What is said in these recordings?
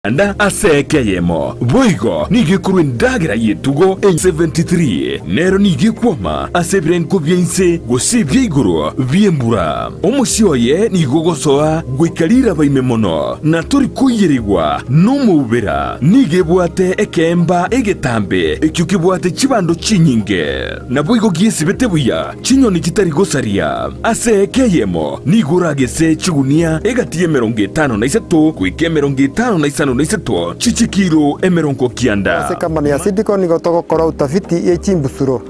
Anda ase eke eyemo. Boigo nigo ekorwa endagera y'etugo e 73, nero nigo ekwoma ase ebirengo bia inse gose ebia igoro bi'embura. Omosie oye nigo ogosoa goika riraba ime mono, na tori koiyerigwa nomoubera. Nigo ebwate ekeemba egetambe ekio kebwate chibando chinyinge. Naboigo giesibete buya chinyoni chitari gosaria. Ase eke eyemo nigo oragese chigunia egati y'emerongo etano na isato goika emerongo etano na isano na isato chi'chikiro emerongo kianda. Ase ekampani ya Seedco nigo togokora utafiti ye chimbusuro.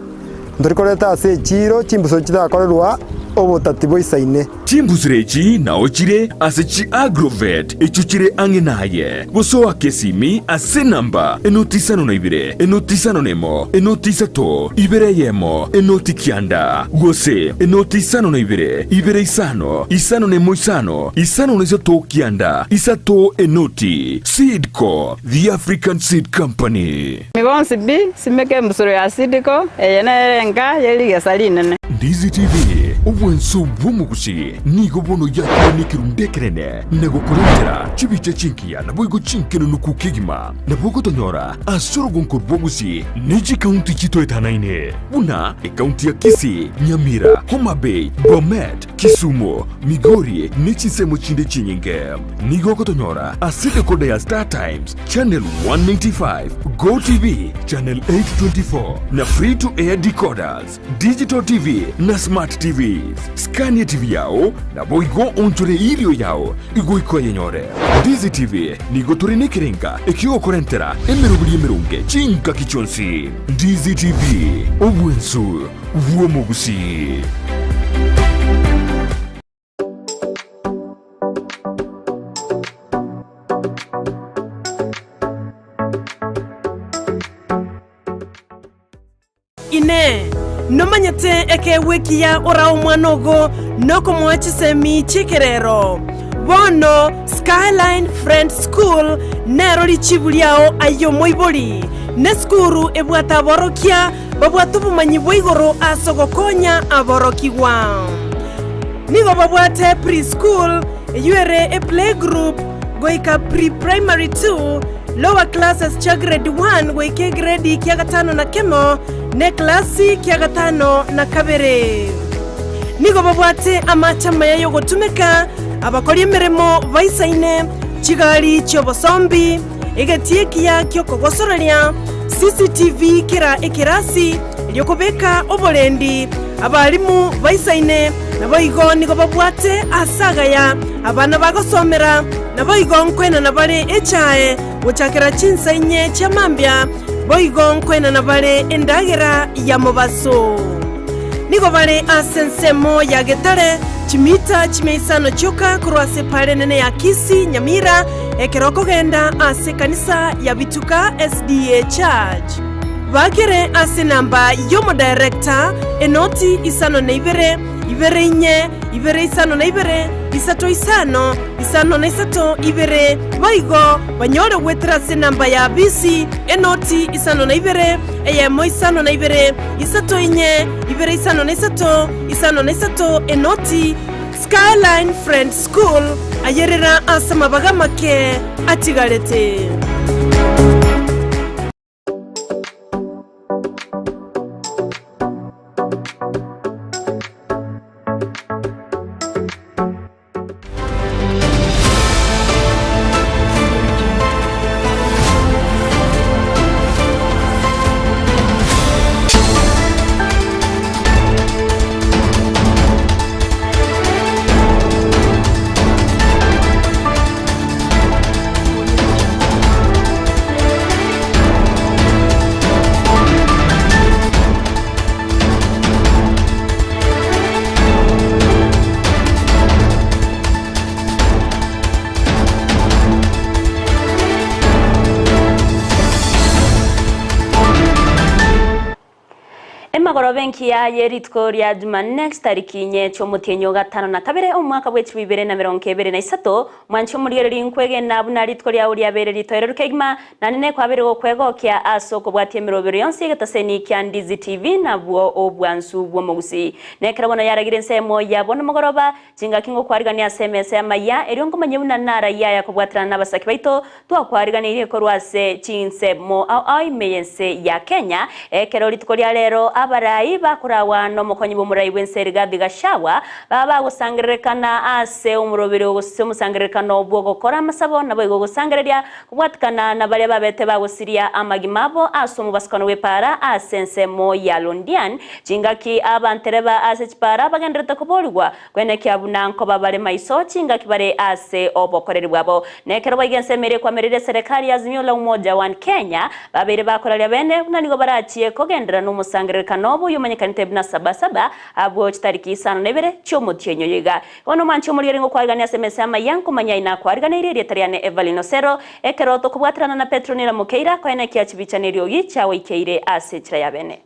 Ntori koreta ase echiiro chimbusuro chitakorerwa obotati boisaine. Chimbusuro echi nao chire ase chi Agrovet echio chire ang'e naye. Gose oake esimi ase enamba enoti isano na ibere, enoti isano nemo, enoti isato, ibere eyemo, enoti kianda, gose enoti isano na ibere, ibere isano, isano nemo isano, isano na isato kianda, isato enoti. Seedco, the African Seed Company. Inwe bonsi pi, simeka embusuro ya Sidiko, eye nere enka ye rigesa rinene. Ndizi TV, obwanso bw'omogusi nigo bono yakire nekerundu ekenene na gokorentera chibicha chingiya naboigo chinkenenuku kegima. Nabo ogotonyora ase orogonko rw'obogusi ne chikaunti chitoetanaine buna ekaunti ya Kisii, Nyamira, Homa Bay, Bomet, Kisumu, Migori ne chinsemo chinde chinyinge. Nigo ogotonyora ase decoder ya Star Times, Channel 195, Go TV, Channel 824 na Free to Air decoders, Digital TV na Smart TVs. Skania TV yao naboigo onchore erio yao igoika oyenyore. Ndizi TV nigo tore nekerenga ekiogokorentera emeroberi emeronge chingaki chionsi. Ndizi TV, obwensu bw'omogusii. Inee! Nomanyete ekeegwa ekiya orae omwana ogo nokomoa chisemi chi'ekerero? Bono Skyline Friends School nero richibu riao aye omoibori. Nesukuru ebwate aborokia babwate obomanyi bwa igoro ase ogokonya aborokigwa. Nigo babwate pre-school, eyio ere eplaygroup, goika pre-primary two, lower classes chia grade one goika egredi kia gatano na kemo, na eklasi kia gatano na kabere. Nigo babwate amache amaya y'ogotumeka, abakori emeremo baisaine, chigari chi'obosombi, Egetii ekiya ki'okogosoreria, CCTV kera ekerasi, erio kobeka oborendi abalimu baisaine, naboigo nigo babwate aase agaya abana bagosomera, naboigo nkoenana bare echae gochakera chinsa inye chia mambia, boigo nkoenana bare endagera ya mobaso. Nigo bare ase ensemo ya Getare, chimita chimia isano chioka korwa ase epaara enene ya Kisii, Nyamira, Ekero okogenda ase ekanisa ya Bituka SDA Church, bakere ase enamba y'omodirector enoti isano na ibere, ibere inye, ibere isano na ibere, isato isano, isano na isato ibere, boigo banyore goetera ase enamba ya bisi enoti isano na ibere, eyemo isano na ibere, isato inye, ibere isano na isato, isano na isato enoti. Skyline Friends School, ayerera ase amabaga amake atigarete. Emegoroba enkiya ye rituko ria Jumanne chitariki inye chi'omotienyi o gatano na kabere omwaka bw'echilifu ibere na merongo ebere na isato, mwanche omorigereria nkwegena buna rituko riao riabeire ritoereru kegima, naende nekwabeire gokwegokia ase okobwatia emerobero yonsi y'egetaseni kia Ndizi TV nabwo obwansu bw'omogusii. Nekero bono yaragire ensemo ya bono mogoroba, chingaki ngokwarigania ase emesa y'amaya, erio nkomanye buna narayie aya kobwaterana nabasaki baito Twakwariganeirie korwa ase chinsemo ao ao ime y'ense ya Kenya, ekero rituko ria rero abarai bakoragwa nomokonyi bw'omorai bw'ense Rigathi Gachagua baba bagosangererekana ase omoroberi gose omosangererekano bw'ogokora amasabo naboigo gosangereria kobwatikana na baria babete bagosiria amagima abo ase omobasukano bw'epaara ase ensemo ya Londian chingaki abantereba ase chipaara bagendererete koborigwa Kwenekia buna nkoba bare maiso chingaki bare ase obokoreri bwabo. Na ekero baiga ensemo eria ekwamerire eserekari ya Azimio la Umoja One Kenya, babeire bakoraria bene buna nigo barachie kogenderera nomosangererekano obo oyomanyekanete buna Saba Saba abwo chitariki isano na ibere chiomotienyi oyo iga. Bono mwanche omorigereria ngokwarigania ase emesa y'amaiya nkomanya aye nakwariganeirie erieta riane Evelyn Osero ekero tokobwaterana na Petronila Mokeira koenekia chibicha na eriogi chiagoikeire ase echira ya bene.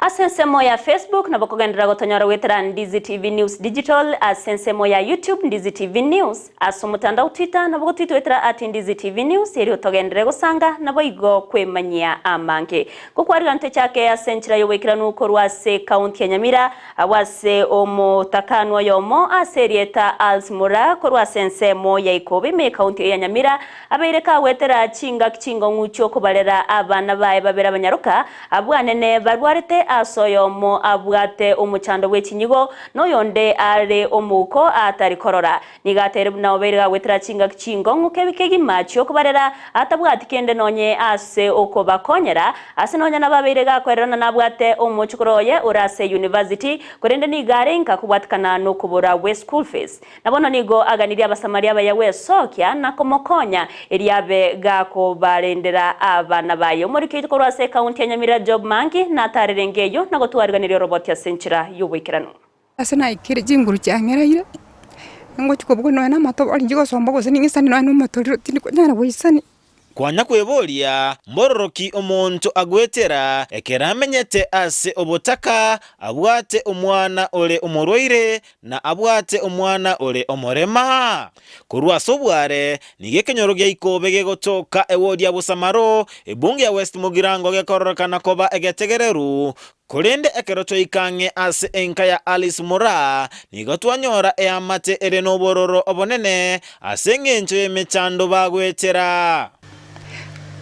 Ase ensemo ya Facebook nabo kogenderera gotonyora goetera Ndizi TV News Digital, ase ensemo ya YouTube Ndizi TV News, ase omotandao Twitter nabo gotwitwetera at Ndizi TV News erio togenderere gosanga naboigo kwemanyia amange. Gokwarigana tochake ase enchera y'oboikeranu korwa ase ekaunti ya Nyamira Agwo ase omotakanwa oyomo ase erieta Als Mura korwa ase ensemo ya Ikobe ime y'Ekaunti ya Nyamira abeire kagwetera chingaki chingong'u chi'okobarera abana baye babere abanyaroka abwo anene barwarete ase oyomo abwate omochando bw'echinyigo na oyonde are omouko atari korora. Nigo ateire buna obeire gagwetera chingaki chingong'u kegima chi'okobarera, atabwati kende nonye ase okobakonyera, ase nonya nababeire gakoererana nabwate omochokoro oye ore ase university, korende nigo are inka kobwatikana nokobora gwe school fees. Na bono nigo aganirie Abasamaria abaya gwesokia na komokonya, erio abe gakobarendera abana baye. Omoriki oito korwa ase ekaunti ya Nyamira Job Mangi natarerenge eyio na gotwariganeria oroboti ase enchera y'oboikeranu. Ase naikire chinguru chiang'ereire, ngochia kobua nonya na amatobori nchigosomba gose ning'isane nonya na omotoriro tindi konyara goisani. Kwanya kweboria, Mbororo ki omonto agwetera ekero amenyete ase obotaka, abwate omwana ore omorwaire, na abwate omwana ore omorema? Korwa ase obware, nigo ekenyoro gia Ikobe gegotoka ewodi ya Bosamaro, ebunge ya West Mugirango gekororekana koba egetegereru, Korende ekero twaika ang'e ase enka ya Alice Moraa, nigo twanyora eamate ere nobororo obonene ase engencho y'emechando bagoetera.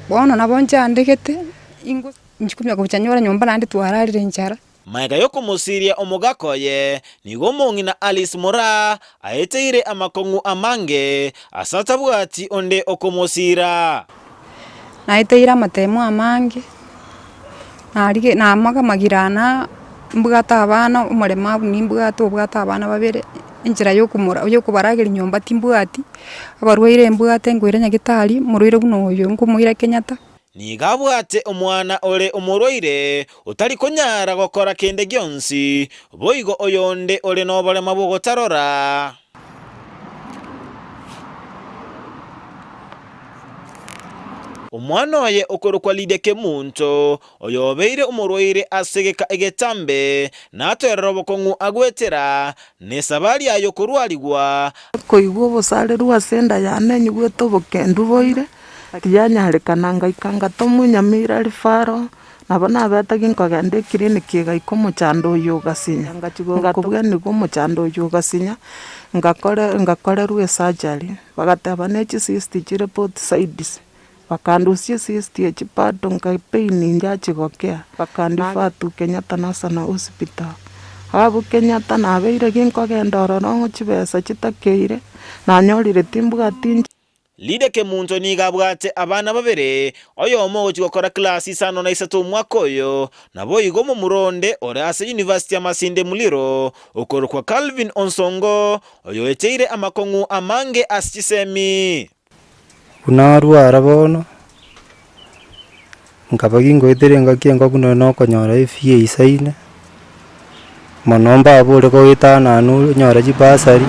Bono nabo nchandegete, ingo nchikumia gocha nyora nyomba naende twararire enchara. Magega y'okomosiria omogaka oye, nigo omong'ina Alice Moraa aeteire amakong'u amange ase atabwati onde okomosiira. Naeteire amatemo amange, narige namaga amagirana aa, mbwate abana, omoremabu nimbwate obwate abana babere, enchera yokomora yokobarageria nyomba timbwati, abarwaire mbwate nkoira nyagetari, omorwaire buna oyo nkomoira Kenyatta. Nigo abwate omwana ore omorwaire, otari konyara gokora kende gionsi, boigo oyonde ore noborema bw'ogotarora. Omwana oye okorokwa Lidia Kemunto, oyobeire omorwaire ase egeka egetambe, natoerere obokong'u agwetera, nesabari aye y'okorwarigwa. Koigwa obosareru ase enda yane nyigwete obokendu boire, tiyanyarekana ngaika ngatomwa Nyamira referral, nabo nabete ginkogenda eclinic egaika omochando oyio ogasinya, ngakobwanigwa omochando oyio ogasinya, ngakore ngakorerwa esurgery, bagateba ne chicyst chire both sides, bakandusia ecyst echi bado nka pain inchachigokea, bakanrefer to Kenyatta National Hospital. Abwo Kenyatta nabeire ginkogenda ororo ng'o chibesa chitakeire, nanyorire timbwati inche. Lydia Kemunto nigo abwate abana babere, oyomo ogochia gokora class isano na isato omwaka oyo, naboigo omomura onde ore ase University ya Masinde Muliro, okorokwa Calvin Onsongo, oyoeteire amakong'u amange ase chisemi. Buna arwara bono, nkaba gingoetera engaki engoku nonye na okonyora efee eisaine, mono mbabore goetanana onyore chibasari.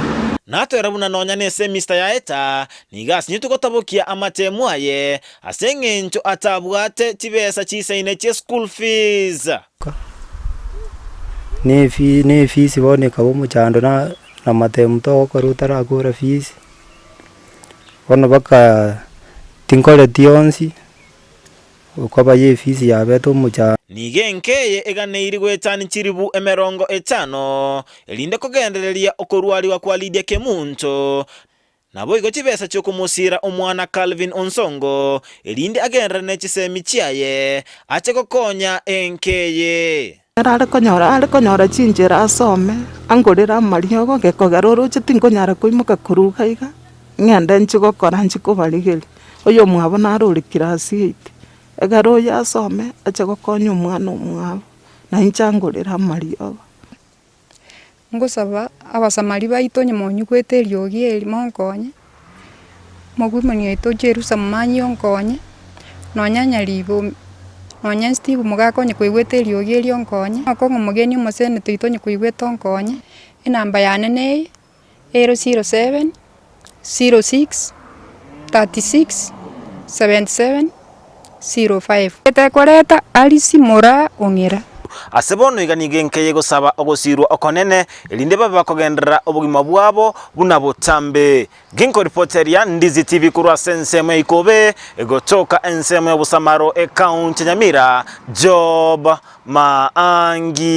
Natwera buna nonya nesemista yaeta, nigo asinyetwe gotabokia amatemu aye, ase engencho atabwate chibesa chisaine chie school fees. Ne efees bono ekaba omochando na amatemu togokora otarakora fees, bono mpaka tinkoreti onsi. Okoba y'efisi yabete omochando. Nigo enka eye eganeiri goetania chiribu emerongo etano, erinde kogendereria okorwarigwa kwa Lydia Kemunto, naboigo chibesa chi'okomosiira omwana Calvin Onsongo, erinde agenderere ne chisemi chiaye, ache gokonya enka eye. Ere are konyora are konyora chinchera asome, angorere amariogo, gekogera oroche tinkonyara koimoka korwa iga iga, ng'ende nchie gokora nchie kobarigeria. Oyomwabo nare ore class eight, ekero oyo asome, ache gokonya omwana omwabo, na inche angorere amariogo. Ngosaba abasamari baito onye monyigwete eriogi eri monkonye, mogwimani oito Jerusa momanyi onkonye, nonya Nyaribo nonya Steve mogaka onye koigwete eriogi eri onkonye, okong'u omogeni omoseneta oito onye koigwete onkonye, enamba yane neye. Ero 07, 06, 36, 77, 05. Etekoreta Alice Moraa Ong'era. Ase bono iga nigo enka eye egosaba ogosiirwa okonene, erinde babe bakogenderera obogima bwabo buna botambe. Ginkoripoteria Ndizi TV korwa ase ensemo ya Ikobe, egotoka ensemo ya Bosamaro, ekaunti ya Nyamira, Job Maangi.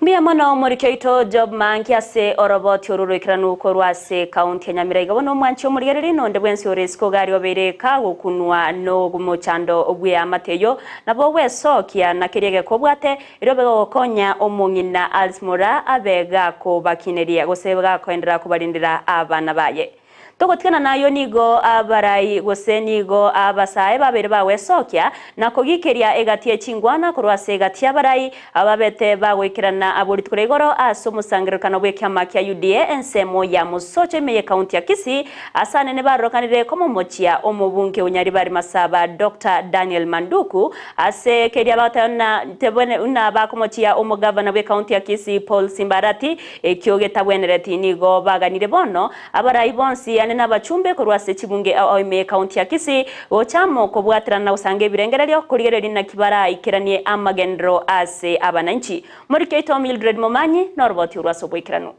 Mbuya mono omoriki oito Job Manki ase oroboti oru roikeranu korwa ase county ya Nyamira. Iga bono omwanchi omorigereria nonde bwensi ore isiko iga aria obeire kagokunwa nomochando bw'eamate eyio, nabo ogwesokia na keria gekobwate, erio obe gogokonya omong'ina Alice Moraa abe gakobakineria gose gakoenderera kobarendera abana baye. Togotigana nayio nigo abarai gose nigo abasae babeire bagwesokia na kogikeria egati ye chingwana korwa ase egati y'abarai ababete bagoikerana abwo rituko ria igoro ase omosangererekano bw'ekiama kia UDA ensemo ya Mosocho ime y'ekaunti ya Kisii ase anene barorokanire komomochia omobunge o Nyaribari Masaba Doctor Daniel Manduku ase keria bagoteba buna bakomochia omogavana bw'ekaunti ya Kisii Paul Simbarati ekio getabwenereti nigo baganire bono Abarai bonsi, yaani nabachumbe korwa ase chibunge ao ime y'ekaunti ya Kisii, gocha amo kobwaterana na gosanga ebirengererio korigereria naki baraikeranie amagenderero ase abananchi. Morike oito Mildred Momanyi noroboti orwo ase oboikeranu.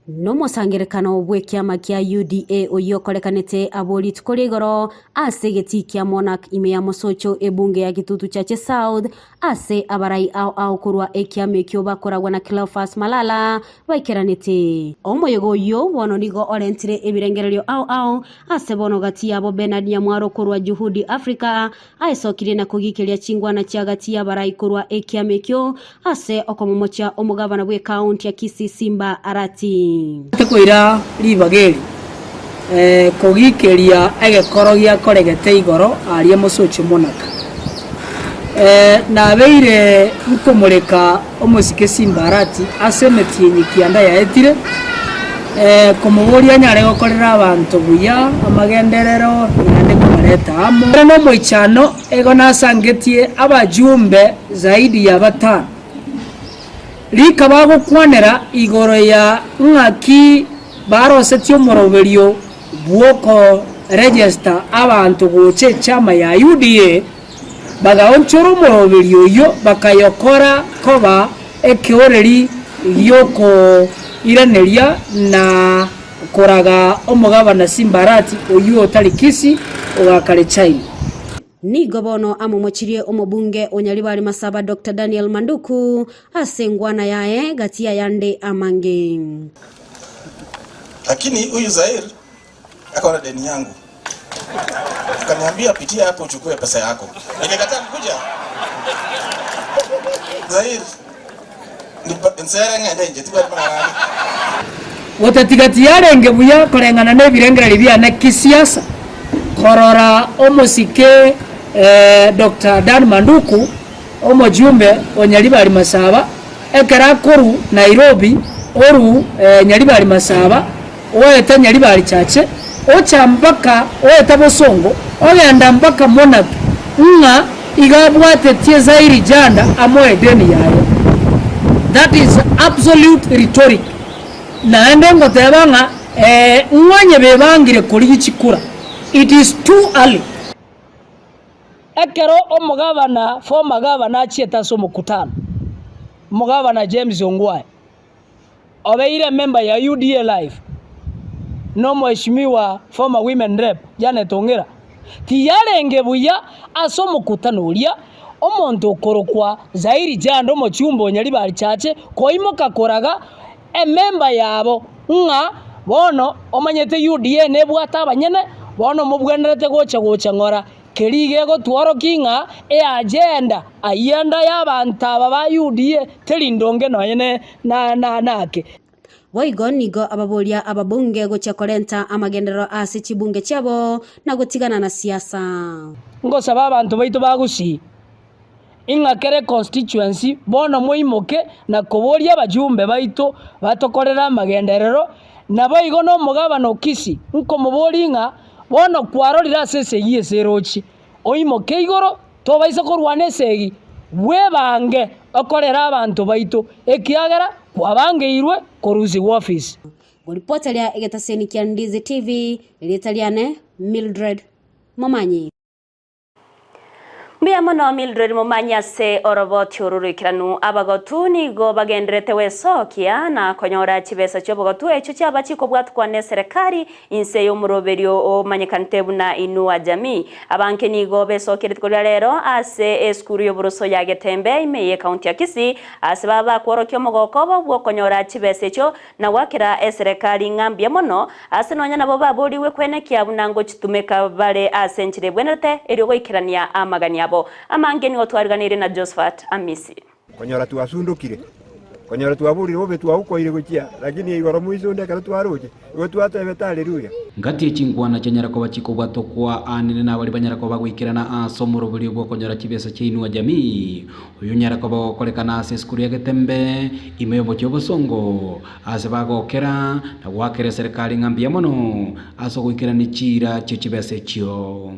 Nomosangererekano bw'ekiama kia UDA oyio okorekanete abwo rituko ria igoro ase egetii kia Monarch ime ya Mosocho ebunge ya Kitutu Chache South ase abarai ao ao korwa ekiama ekio bakoragwa na Cleophas Malala baikeranete. Omoyega oyio bono nigo orentire ebirengererio ao ao ase bono gati yabo Bernard Nyamwaro korwa Juhudi Africa Aesokirie na kogikeria chingwana chia gati y'abarai korwa ekiama ekio ase okomomochia omogabana bw'ekaunti ya Kisii Simba Arati. Tikoira ribaga eri kogikeria egekoro giakoregete igoro aria mosoche monaka. Nabeire nkomoreka omosike Simba Arati ase emetienyi kianda yaetire, komoboria anyare gokorera abanto buya, amagenderero, naende kobareta amo. Ere nomoichano, igo nasangetie abajumbe zaidi ya batano, rika bagokwanera igoro ya ng'aki barosetie omoroberio bw'okoregesta abanto gocha echama ya UDA, Bagaonchora omoroberio oyio, bakayokora koba ekeoreri gi'okoiraneria na koraga omogabana Simbarati oyio otari Kisi ogakare China. Nigo bono amomochirie omobunge o Nyaribari Masaba Doctor Daniel Manduku ase engwana yaye gati y'ayande amange. Lakini huyu Zair Akaona deni yangu. Akaniambia pitia hapo uchukue pesa yako. Nikakataa kukuja. Zair. Nsere ng'ende nje tibwati mang'ana. Gotatiga tiyarenge buya koreng'ana nebirengererio biane kisiasa korora omosike Doctor Dan Manduku omojumbe o Nyaribari Masaba ekero akoru Nairobi oru Nyaribari Masaba Oete Nyaribari Chache, ocha mpaka oete Bosongo, ogenda mpaka Monarch, ng'a Iga abwatetie Zairi Janda amoe edeni yaye. That is absolute rhetoric. Naende ngoteba ng'a ee ng'wanye bebangire korigia chikura. It is too early. Ekero omogabana, former governor achiete ase omokutano, omogabana James Ongwae, obeire emember ya UDA Life, na omweshimiwa former women rep Janet Ong'era, tiyarenge buya ase omokutano oria omonto okorokwa Zairi Janda omochumba o Nyaribari Chache koimoka koraga emember yabo ng'a bono omanyete UDA nebwate abanyene bono mobwenerete gocha gocha ng'ora Keria iga egotworokia ng'a eagenda ayio enda y'abanto aba ba UDA teri ndonge nonya nake. Boigo nigo ababoria ababunge gochia korenta amagenderero ase chibunge chiabo na gotigana na siasa. Ngosaba abanto baito ba Gusii, ing'a kera econstituency bono moimoke na koboria abajumbe baito batokorere amagenderero, naboigo nomogabana o Kisii nkomoboria ng'a Bono kwarorire ase esegi ase erochie, oimoke igoro, tobaisa korwana esegi, bwebange okorere abanto baito, ekiagera kwabangeirwe korusigwa ofisi. Ngoripoteria egetaseni kia Ndizi TV, erieta riane Mildred Momanyi. Mbuya mono Mildred Momanyi ase oroboti oru roikeranu. Abagotu nigo bagenderete gwesokia na konyora chibesa chi'obogotu echio chiaba chikobwatkwa n'eserekari inse y'omoroberio omanyekanete buna Inua Jamii. Abange nigo besokia rituko ria rero ase esukuru y'oboroso ya Getembe ime y'ekaunti ya Kisii ase baba bakworokia omogoko obo bw'okonyora chibesa echio na goakera eserekari ng'a mbuya mono, ase nonya nabo baborigwe kwenekia buna ngochitumeka bare ase enchera ebwenerete erio goikerania amagani abo. Amange nigo twariganeirie na Josephat Amisi. Konyora twasundokire, konyora twaborire bobe twaukoire gochia, lakini igoro moisonde ekero twaroche, igo twatebete Haleluya. Ngati chinkwana chianyara koba chikobwatokwa anene nabaria banyara koba bagoikerana ase omoroberio bw'okonyora chibesa chia Inua Jamii, Oyonyare koba ogokorekana ase esukuru ya Getembe, ime y'omochie obosongo, aase bagokera na goakera eserekari ng'a mbuya mono ase ogoikerania chiira chie chibesa echio.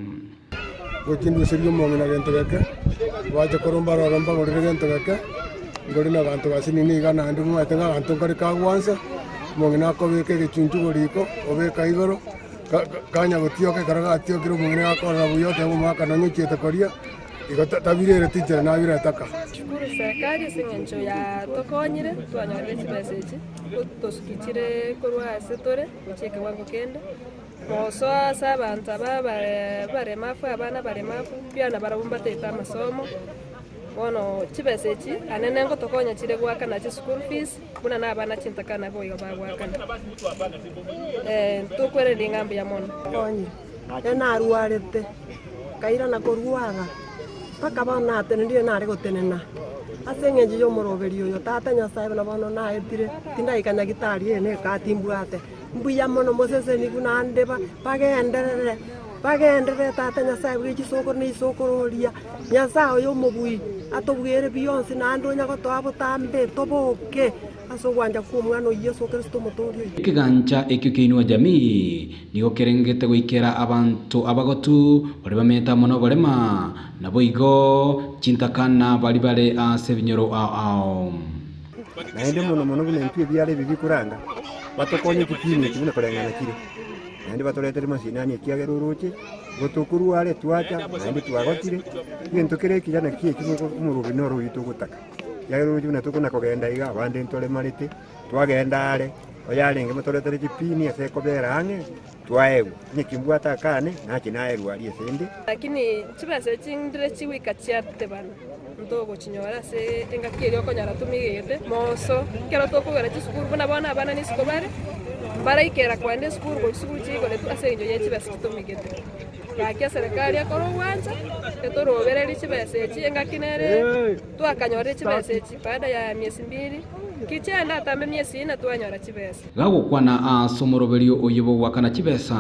Gochinduseria omong'ina gento geke, bache korwa mbaroro mbagorere gento geke, nkori na abanto basinini iga naende omanyete ng'a abanto nkare kagwansa, omong'ina akobeka egechunchugo riko, obeka igoro, ka- ka- kanya gotioka ekero gatiokire omong'ina gakorora buya oteba omogaka nonye ochiete koria. Igo tabirereti inchera nabire etaka. Shukuru serikali ase eng'encho yatokonyire twanyorire chibesa echi, tosukichire korwa ase tore gochia ekewango kende, mogosoa ase abanto aba abaremafu abana abaremafu pia nabarabwo mbatete amasomo, bono chibesa echi anene ngotokonya chire goakana chischool fees, buna na abana chintakana boigo bagoakana. Tokwereria ng'a mbuya mono. Ekero narwarete, nkairana korwa aa, mpaka bono natenenire nare gotenena ase eng'encho y'omoroberi oyo Tata Nyasae buna bono naetire, tindaika nyagitari eye na ekati mbwate. Mbuya mono mosesenigwe naende bagenderere, bagenderere Tata Nyasae bwe chisokoro na isokororia, Nyasae oyo omobui atobuere bionsi naende onya gotoa botambe toboke. Ase ogwancha kw'Omwana o Yeso Kristo Omotooria oito. Ekegancha ekio kiainwe jamii nigo kerengete goikera abanto abagotu baria bamenyete amo noborema, naboigo chintakana baria bare ase ebinyoro ao ao. Naende mono mono buna intwe ebiara ebi bikoranga, batokonye chipini echi buna koreng'ana chire, naende batoretere mashinani ekiagera oroche, gotokorwa are twacha, naende twagotire, egento kere ekiya naki eki omoroberi noro oyio togotaka. Ekiagera oroche buna tokona kogenda iga, abande ntoremarete, twagenda are, oyarenge motoretere chipini ase ekobera ang'e, twaegwa. Onye kimbwate akane, nache naerwa aria ase ende. Lakini chibesa echi ndire chigoika chiatebana, ntogochinyora ase engaki eria okonyora tomigete moso. Ekero tokogenda chisukuru buna bono abana nisiko bare, mbaraikera kogenda esukuru gochia chisukuru chiigoretwe ase eng'encho ye chibesa chitomigete. Gaki eserekari ekore ogwancha, etorobererie chibesa echi engaki nere twakanyorire chibesa echi baada ya miezi mbili, ki chiaenda atambe miezi ine twanyora chibesa. Gagokwana ase omoroberio oyio bw'ogoakana chibesa,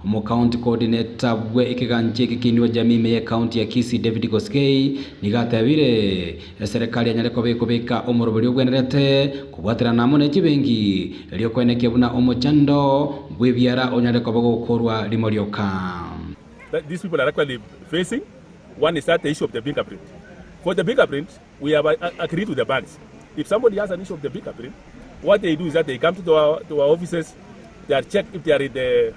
omocounty coordinator bwe ekegancha eke ki'Inua Jamii ime y'ecounty ya Kisii David Kosgei nigo atebire eserekari enyare koba ekobeka omoroberio obwenerete kobwaterana amo ne chibenki Erio koenekia buna omochando bw'ebiara onyare koba gokorwa rimo rioka. That these people are actually facing. One is that the issue of the fingerprint. For the fingerprint, we have agreed with the banks. If somebody has an issue of the fingerprint, what they do is that they come to, the, our, to our offices, they are checked if they are in the,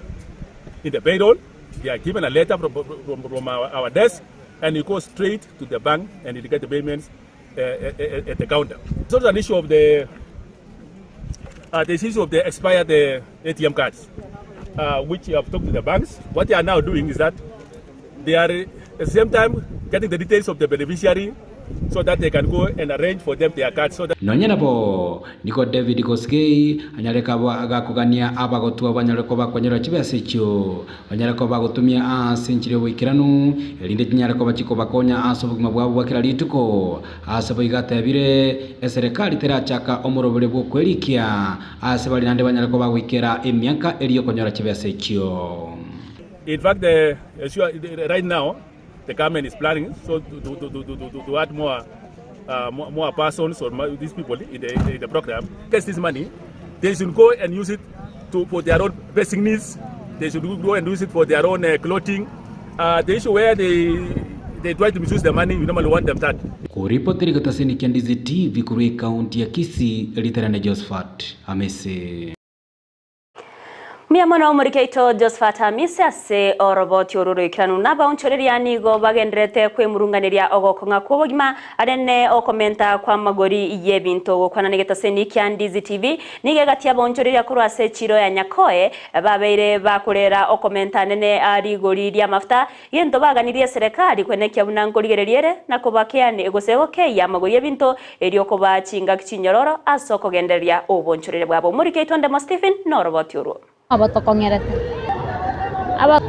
in the payroll, they are given a letter from, from, from our, our desk, and you go straight to the bank and you get the payments at, at the counter. It's also an issue of the uh, the issue of the expired ATM cards, which you have talked to the banks. What they are now doing is that they are at the same time getting the details of the beneficiary so that they can go and arrange for them their cards so that Nonya nabo, nigo David Kosgei anyare kaba agakogania abagotwa banyare koba konyora chibesa echio, banyare koba bagotumia ase enchera y'oboikeranu, erinde chinyare koba chikobakonya ase obogima bwabo bwa kera rituko. Ase boigo atebire, eserekari terachaka omorobere bw'okwerikia ase baria naende banyare koba bagoikera emiaka eria okonyora chibesa echio. In fact, the, right now, the government is planning so to, to, to, to, to, to add more, more, more persons or more, these people in the, in the program. Get this money, they should go and use it to, for their own basic needs. They should go and use it for their own clothing. The issue where they, they try to misuse the money, we normally want them that. Koripoteri gotasini kia Ndizi TV korwa ekaunti ya Kisii, Lieutenant Josephat Amese. Mbuya mono omorikeito Josephat Amisi ase oroboti oro roikeranu nabaonchoreria nigo bagenderete kwemurunganeria ogokong'a kwa obogima arene okomenta kwa magori y'ebinto gokwana negetaseni kia Ndizi TV nigo egati abaonchoreria korwa ase echiro ya Nyakoe babeire bakorera okomenta nene rigori ria amafuta gento baganirie serikali kwenekia buna nkorigereria ere na kobakeani gose gokeia amagori y'ebinto erio koba chingaki chinyororo ase okogendereria obonchorere bwabo. Omorikeito Ndemo Stephen na oroboti orwo. Abatokong'erete aba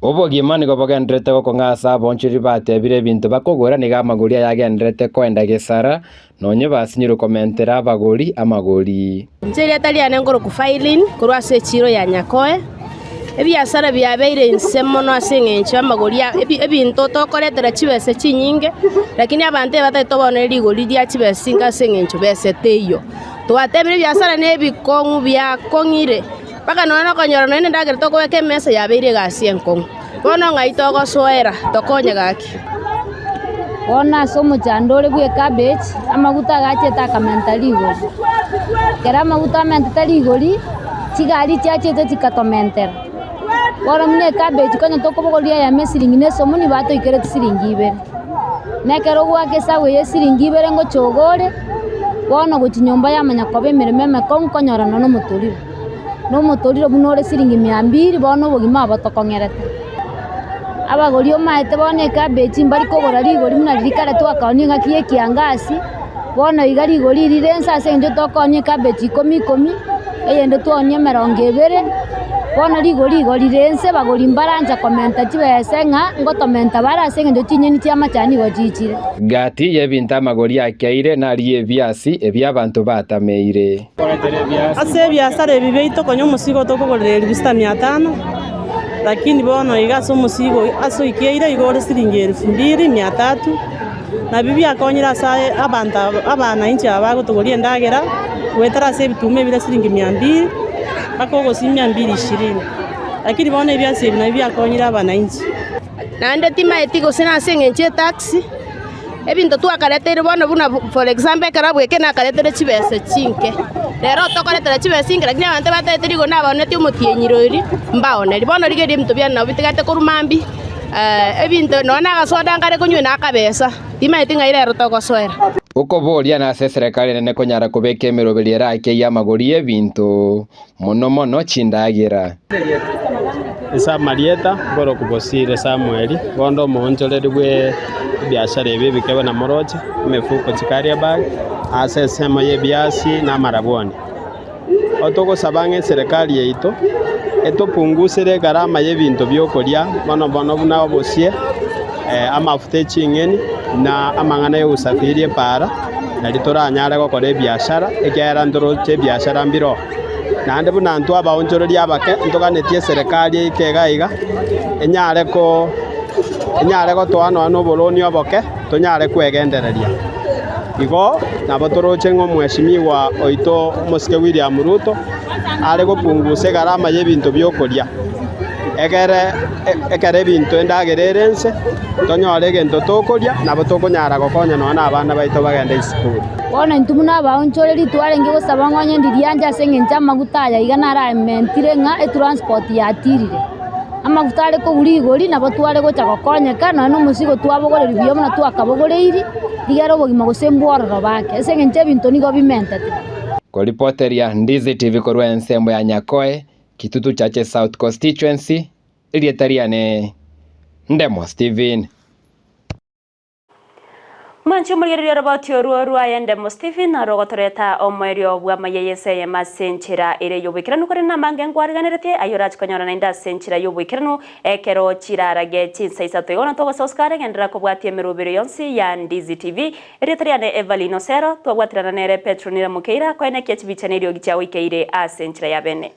Obogima nigo bogenderete gokong'a ase abonchoreri batebire ebinto bakogora nigo amagori aya agenderete koenda gesara, nonye basinyirwe komentera abagori amagori. Inche erieta riane nkorokwa Failin, korwa ase echiro ya Nyakoe. Ebiasara biabeire inse mono ase eng'encho y'amagori a ebinto tokoretera chibesa chinyinge, lakini abanto ebatagete tobonere rigori ria chibesa chinke ase eng'encho besa teiyo. Twatebire ebiasara na ebikong'u biakong'ire, mpaka nonya nokonyora nonya na endagera tokobeka emesa yabeire egasi enkong'u. Bono ng'ai togosoera tokonye gaki. Bono ase omochando ore bw'ecabbage, amaguta agachete akamenta rigori. Ekero amaguta amentete rigori, chigari chiachete chikatomentera. Bono buna ecabbage konya tokobogoria eyemo esiringi na esomoni batoikereti siringi ibere. Na ekero ogoaka esabu eye esiringi ibere ngocha ogore, bono gochia nyomba yamanya koba emeremo emekong'u konyora nonya na omotoriro. Na omotoriro buna ore siringi mia mbiri bono obogima obo tokong'erete. Abagori omaete bono ecabbage mbari kogora rigori buna riria kare twakaonia engaki ya ekiangasi, bono iga rigori rire inse ase eng'encho tokoonia ecabbage ikomi ikomi, eyende twaonia emerongo ebere, bono rigori igo rire inse bagori mbarancha komenta chibese ng'a ngotomenta bare ase eng'encho chinyeni chia amachani igo chichire. Gati y'ebinto amagori akeire naria ebiasi ebi'abanto batameire. Ase ebiasara ebi biaito konya omosigo tokogorera elifu sita mia tano, lakini bono iga ase omosigo ase oikeire igo ore siringi elifu mbili mia tatu, nabio biakonyire ase aye abanto aba abanainchi aba bagotogoria endagera, goetera ase ebituma ebire siringi mia mbili, mpaka ogosia mia mbili ishirini. Lakini bono ebiasi ebi nabio biakonyire abanainchi. Naende timaeti gose nase eng'encho y'etaxi, ebinto twakareteire bono buna for example ekero abweke nakaretere chibesa chinke, rero tokoretera chibesa chinke lakini abanto batagete rigori nabaonetie omotienyi rori mbaoneri. Bono rigereria ebinto biane nabo bitigete korwa mambia, ebinto nonya na agasoda nkare konywa na akabesa, timaeti ng'ai rero togosoera. Okoboria nase eserekari enene konyara kobeka emeroberi erake y'amagori y'ebinto, mono mono chindagera. Ase amarieta nkorokwa Bosire Samweli, bondo omoonchoreri bwe ebiashara ebi ebikebe na moroche, emefuko chicarrier bag, ase ensemo y'ebiasi na amarabwoni. Otogosaba ng'a eserekari yaito etopungusere egarama y'ebinto biokoria mono mono buna obosie, amafuta e ching'eni, na amang'ana y'ogosafiri epaara, nario toranyare gokora ebiashara, ekiagera ntoroche ebiashara mbiroo. Naende buna intwe abaonchoreria abake ntoganetie eserekari eike iga iga, enyare ko enyare gotoa nonya noboroni oboke, tonyare kwegendereria. Igo nabo toroche ng'a omweshimiwa oito omosike William Ruto are gopungusa egarama y'ebinto bi'okoria. Egere ekero ebinto endagera ere ense, tonyore egento tokoria, nabo tokonyara gokonya nonya na abana baito bagende esukuru. Bono intwe buna abaonchoreri twarenge gosaba ng'a onye ndirianche ase engencho y'amaguta aya iga naramentire ng'a etransport yatirire. Amaguta are kogura igori nabo tware gocha gokonyeka nonya na omosigo twabogoreria buya buna twakabogoreirie, rigere obogima gose mbwororo bake ase eng'encho ebinto nigo bimentete. Koripoteria Ndizi TV korwa ensemo ya Nyakoe, Kitutu Chache South Constituency, erieta riane Ndemo Stephen. Mwanche omorigereria oroboti orwo rwaye Ndemo Stephen orogotoreta omoerio bw'amaiya y'ense eyemo ase enchera ere y'oboikeranu korende namange nkwariganeretie ayio orache konyora naende ase enchera y'oboikeranu ekero chirarage chinsa isato igo natogosa osukare genderera kobwatia emerobero yonsi ya Ndizi TV Erieta riane Evelyn Osero twabwaterana nere Petronila Mokeira koenekia chibicha neriogi chiagoikeire ase enchera ya bene.